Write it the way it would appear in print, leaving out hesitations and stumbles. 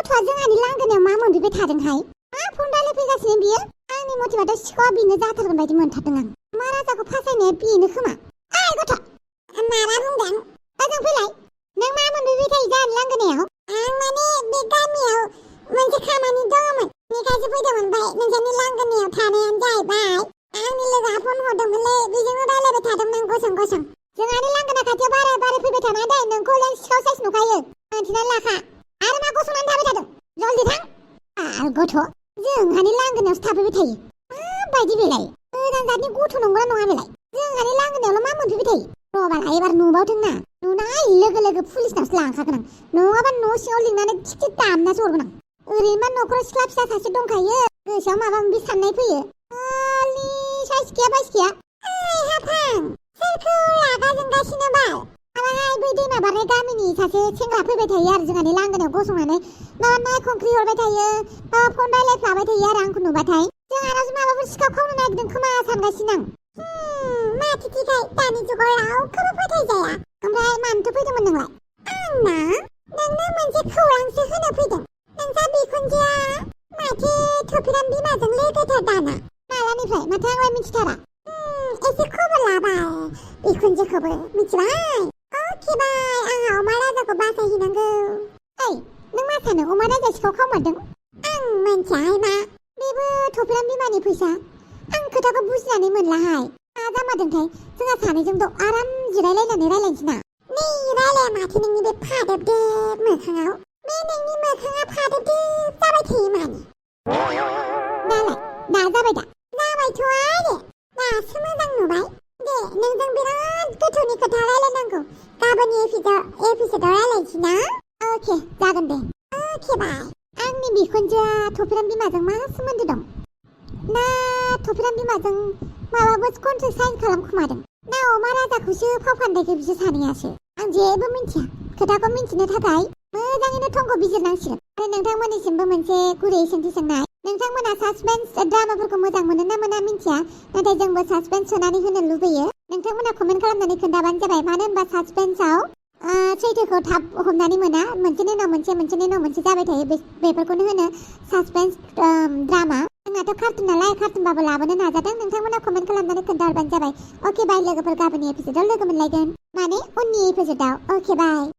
गथ'आ जोंहानि लांगोनायाव मा मोनफैबाय थादोंहाय? मा फन रायलायफैगासिनो बियो? आंनि मथेबाथ' सिखावा बेनो जाथारगोन बायदि मोनथारदों आं। मा राजाखौ फासायनाया बेनो खोमा। ओइ गथ'! माला बुंदों? ओजों फैलाय। नों मा मोनफैबाय थायो जोंहानि लांगोनायाव? आं माने बे गामियाव मोनसे खामानि दङमोन। बेखायसो फैदोंमोन। ओमफ्राय नोंसोरनि लांगोनायाव थानायानो जाहैबाय आंनि लोगोआ फन हरदोंमोनलै, बेजोंनो रायलायबाय थादोंमोन गसं गसं। जोंहानि लांगोना खाथियाव बारे बारे फैबाय थानाय दै, नोंखौ लें सिखाव साइस नुखायो। मिन्थिनानै लाखा। आरो मा गसंनानै थाबाय थादों? जल्दि थां। गथ', जोंहानि लांगोनायावसो थाफैबाय थायो। माबायदि बेलाय? गोदान जातनि गथ' नंगौना नङा बेलाय? जोंहानि लांगोनायावल' मा मोनफैबाय थायो? रबाला एबार नुबावथोंना। नुनाय लोगो लोगो पुलिसनावसो लांखागोन आं। नङाबा न' सिङाव लिंनानै खिथि दामनासो हरगोन आं। ओरैनोबा न'खराव सिख्ला फिसा सासे दंखायो। गोसोआव माबा माबि साननाय फैयो। खालि साइस गैया बाइस गैया। ओइ हाफां, सोरखौ रागा जोंगासिनो बाल? माबाहाय बै दैमा बारनाय गामिनि सासे सेंग्रा फैबाय थायो आरो जोंहानि लांगोनायाव गसंनानै माबा नायखंख्रि हरबाय थायो, माबा फन रायलायफ्लाबाय थायो आरो आंखौ नुबाथाय। जोंहानावसो माबाफोर सिखाव खावनो नागिरदों खोमा सानगासिनो आं। माथो थिखाय दानि जुगाव रावखौबो फोथायजाया। ओमफ्राय मानोथो फैदोंमोन नोंलाय? आंना नोंनो मोनसे खौरांसो होनो फैदों। नोंसा बिखुनजोआ माथो थफिराम बिमाजों लोगोथार दाना। मालानिफ्राय? माथो आंलाय मिथिथारा। एसे खबर लाबाय बिखुनजोखौबो, मिथिबाय? अके बाय, आंहा अमा राजाखौ बासायहैनांगौ। ओइ, नों मा सानो अमा राजा सिखाव खावमारदों? आं मिन्थियाहाय मा। बेबो थफिराम बिमानि फैसा। आं खोथाखौ बुजिनानै मोनलाहाय। मा जामारदोंथाय? जोंहा सानैजोंथ' आराम जिरायलायनानै रायलायनोसै ना। नै रायलाया माथो नोंनि बे फादोबदोब मोखाङाव। बे नोंनि मोखाङा फादोबदोब जाबाय थायो मानो? दालाय? दा जाबाय दा? जाबायथ' आरो। दासो मोजां नुबाय। दे, नोंजों बिराद गोथौनि खोथा रायलायनांगौ। गाबोननि एपिसोडाव रायलायनोसै ना? अके, जागोन दे। अके बाय। आंनि बिखुनजोआ थफिराम बिमाजों मा सोमोन्दो दं? ना थफिराम बिमाजों माबाबो कन्ट्रेक्ट साइन खालामखुमादों? ना अमा राजाखौसो फाव फान्दायखो बिसोर सानैयासो? आं जेबो मिन्थिया। खोथाखौ मिन्थिनो थाखाय मोजाङैनो थंखौ बिजिरनांसिगोन। आरो नोंथांमोननिसिमबो मोनसे गुरै सोंथि सोंनाय। नोंथांमोना सासपेन्स ड्रामाफोरखौ मोजां मोनो ना मोना मिन्थिया, नाथाय जोंबो सासपेन्स सोनानै होनो लुबैयो। नोंथांमोना कमेन्ट खालामनानै खोन्थाबानो जाबाय। मानो होनबा सासपेन्सआव सैथोखौ थाब हमनानै मोना। मोनसेनि उनाव मोनसे जाबाय थायो। बेफोरखौनो होनो सासपेन्स ड्रामा। जोंनाथ' कार्टुन नालाय, कार्टुनबाबो लाबोनो नाजादों। नोंथांमोना कमेन्ट खालामनानै खोन्थाहरबानो जाबाय। अके बाय लोगोफोर, गाबोननि एपिसोडाव लोगो मोनलायगोन। माने उननि एपिसोडाव। अके बाय।